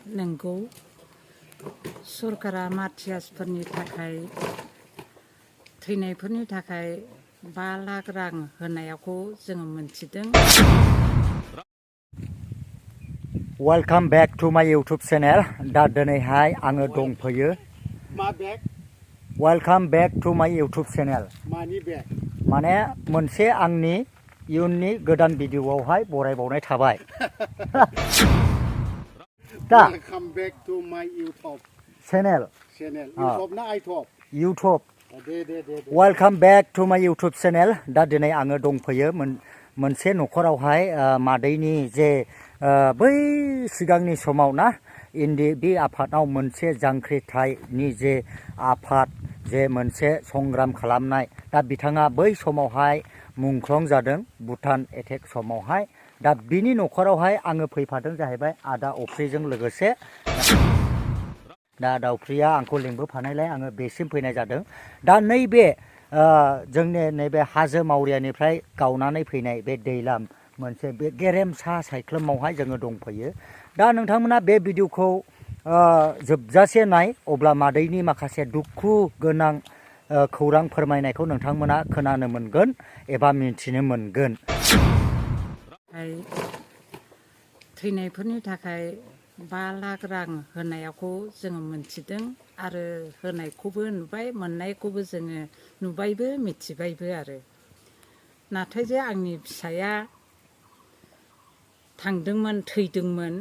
नंगौ सरकारा मार्टियार्सफोरनि थाखाय थैनायफोरनि थाखाय 5 लाख रां होनायखौ जोङो मोनथिदों। Welcome back to my YouTube channel. दा दिनैहाय आङो दंफैयो। मा बेग? Welcome back to my YouTube channel. मानि बेग? माने मोनसे आंनि इयुननि गोदान भिडिअआवहाय बरायबावनाय थाबाय। दा Welcome back to my YouTube channel. YouTube ना iTop? YouTube. Day. Welcome back to my YouTube channel. दा दिनै आङो दंफैयो मोनसे न'खरावहाय मादैनि जे बै सिगांनि समाव ना NDFB आफादाव मोनसे जांख्रिथायनि जे आफाद जे मोनसे संग्राम खालामनाय दा बिथाङा बै समावहाय मुंख्लं जादों भुटान एटेक समावहाय दा बिनि न'खरावहाय आङो फैफादों जाहैबाय आदा अफ्रिजों लोगोसे दा दाउफ्रिया आंखौ लिंबोफानायलाय आङो बेसिम फैनाय जादों। दा नैबे जोंनि नैबे हाजो मावरियानिफ्राय गावनानै फैनाय बे दैलाम मोनसे बे गेरेमसा सायख्लुमावहाय जोङो दंफैयो। दा नोंथांमोना बे भिडिअखौ जोबजासे नाय अब्ला मादैनि माखासे दुखु गोनां खौरां फोरमायनायखौ नोंथांमोना खोनानो मोनगोन एबा मिन्थिनो मोनगोन। थैनायफोरनि थाखाय 5 लाख रां होनायखौ जोङो मोनथिदों आरो होनायखौबो नुबाय मोननायखौबो जोङो नुबायबो मिथिबायबो आरो नाथाय जे आंनि फिसाया थांदोंमोन थैदोंमोन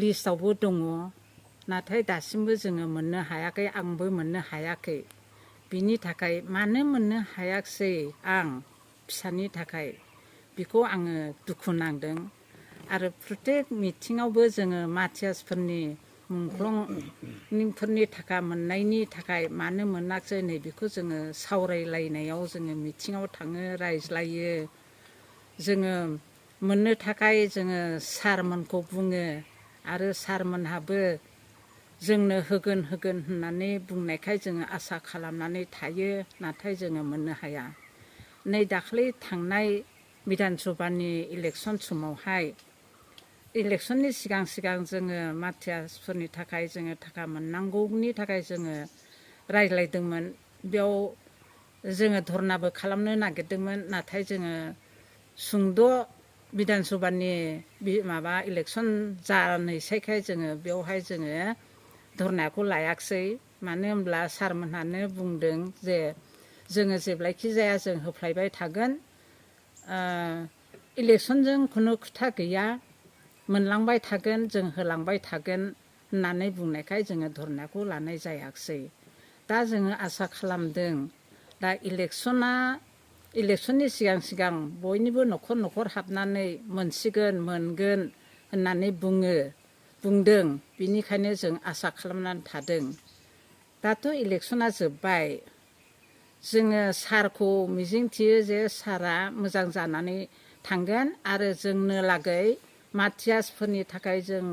लिस्टआवबो दङ नाथाय दासिमबो जोङो मोननो हायाखै आंबो मोननो हायाखै बिनि थाखाय मानो मोननो हायाखिसै आं फिसानि थाखाय बेखौ आङो दुखु नांदों आरो प्रत्येक मिथिङावबो जोङो मार्टियार्सफोरनि मुंख्लंफोरनि थाखा मोननायनि थाखाय मानो मोनाखिसै नै बेखौ जोङो सावरायलायनायाव जोङो मिथिङाव थाङो रायज्लायो जोङो मोननो थाखाय जोङो सारमोनखौ बुङो आरो सारमोनहाबो जोंनो होगोन होननानै बुंनायखाय जोङो आसा खालामनानै थायो नाथाय जोङो मोननो हाया। नै दाखालि थांनाय बिधान सभानि इलेक्सन समावहाय इलेक्सननि सिगां जोङो मार्टियार्सफोरनि थाखाय जोङो थाखा मोननांगौनि थाखाय जोङो रायज्लायदोंमोन बेयाव जोङो धरनाबो खालामनो नागिरदोंमोन नाथाय जोङो सुंद' बिधान सभानि माबा इलेक्सन जानोसैखाय जोङो बेवहाय जोङो धरनाखौ लायाखिसै मानो होनब्ला सारमोनहानो बुंदों जे जोङो जेब्लायखि जाया जों होफ्लायबाय थागोन इलेक्सनजों खुनु खोथा गैया मोनलांबाय थागोन जों होलांबाय थागोन होननानै बुंनायखाय जोङो धरनाखौ लानाय जायाखिसै। दा जोङो आसा खालामदों दा इलेक्सननि सिगां बयनिबो न'खर हाबनानै मोनसिगोन मोनगोन होननानै बुंदों बिनिखायनो जों आसा खालामनानै थादों। दाथ' इलेक्सना जोब्बाय जोङो सारखौ मिजिंथियो जे सारा मोजां जानानै थांगोन आरो जोंनो लागै मार्टियार्सफोरनि थाखाय जों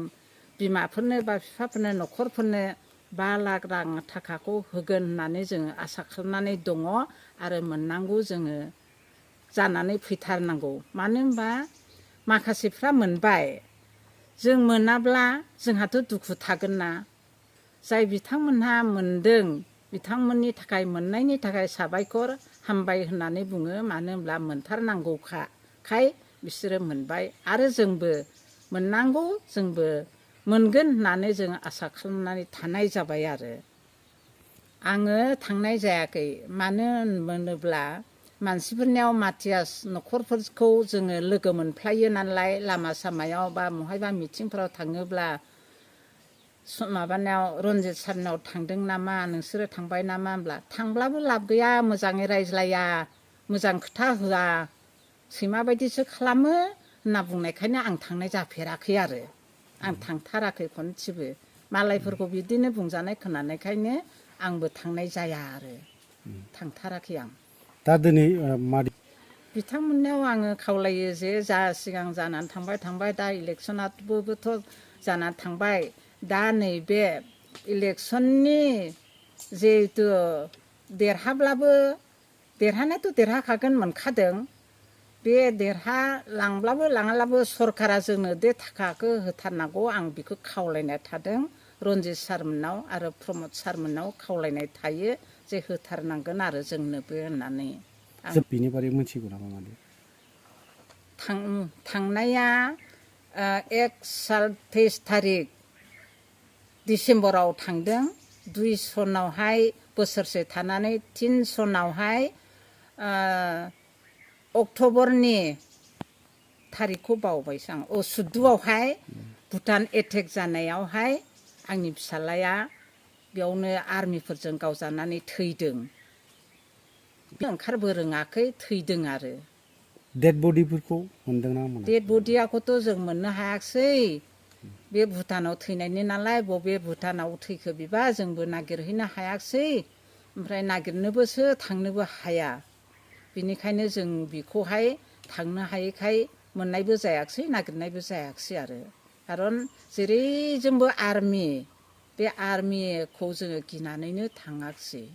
बिमाफोरनो बा बिफाफोरनो न'खरफोरनो 5 लाख रां थाखाखौ होगोन होननानै जोङो आसा खालामनानै दङ आरो मोननांगौ जोङो जानानै फैथारनांगौ मानो होनबा माखासेफ्रा मोनबाय जों मोनाब्ला जोंहाथ' दुखु थागोन ना जाय बिथांमोनहा मोनदों बिथांमोननि थाखाय मोननायनि थाखाय साबायखर हामबाय होननानै बुङो मानो होनब्ला मोनथारनांगौखाय बिसोरो मोनबाय आरो जोंबो मोननांगौ जोंबो मोनगोन होननानै जों आसा खालामनानै थानाय जाबाय आरो आङो थांनाय जायाखै मानो होनोब्ला मानसिफोरनियाव मार्टियार्स न'खरफोरखौ जोङो लोगो मोनफ्लायो नालाय लामा सामायाव बा बहायबा मिथिंफोराव थाङोब्ला माबानायाव रन्जित सारनाव थांदों नामा नोंसोरो थांबाय नामा होनब्ला थांब्लाबो लाब गैया मोजाङै रायज्लाया मोजां खोथा होआ सैमा बायदिसो खालामो होनना बुंनायखायनो आं थांनाय जाफेराखै आरो आं थांथाराखै खनसेबो मालायफोरखौ बिदिनो बुंजानाय खोनानायखायनो आंबो थांनाय जाया आरो थांथाराखै आं। दा दिनै बिथांमोननियाव आङो खावलायो जे जा सिगां जानानै थांबाय दा इलेक्सनाबोथ' जानानै थांबाय दा नैबे इलेक्सननि जिहेथु देरहाब्लाबो देरहानायाथ' देरहाखागोन मोनखादों बे देरहालांब्लाबो लाङाब्लाबो सरकारा जोंनो बे थाखाखौ होथारनांगौ आं बेखौ खावलायनाय थादों रन्जित सारमोननाव आरो प्रमद सारमोननाव खावलायनाय थायो जे होथारनांगोन आरो जोंनोबो होननानै जों बिनि बारै मिथिगौ नामा मादै थांनाया 23 थारिख डिसेम्बराव थांदों 2 सनावहाय बोसोरसे थानानै 3 सनावहाय अक्ट'बरनि थारिखखौ बावबायसो आं 14आवहाय भुटान एटेक जानायावहाय आंनि फिसालाया बेयावनो आर्मिफोरजों गावजानानै थैदों ओंखारबो रोङाखै थैदों आरो डेड बडिफोरखौ मोनदोंना मोनाखै डेड बडियाखौथ' जों मोननो हायाखिसै बे भुटानाव थैनायनि नालाय बबे भुटानाव थैखो बिबा जोंबो नागिरहैनो हायाखिसै ओमफ्राय नागिरनोबोसो थांनोबो हाया बिनिखायनो जों बेखौहाय थांनो हायैखाय मोननायबो जायाखिसै नागिरनायबो जायाखिसै आरो खारन जेरैजोंबो आर्मि बे आर्मिखौ जोङो गिनानैनो थाङाखिसै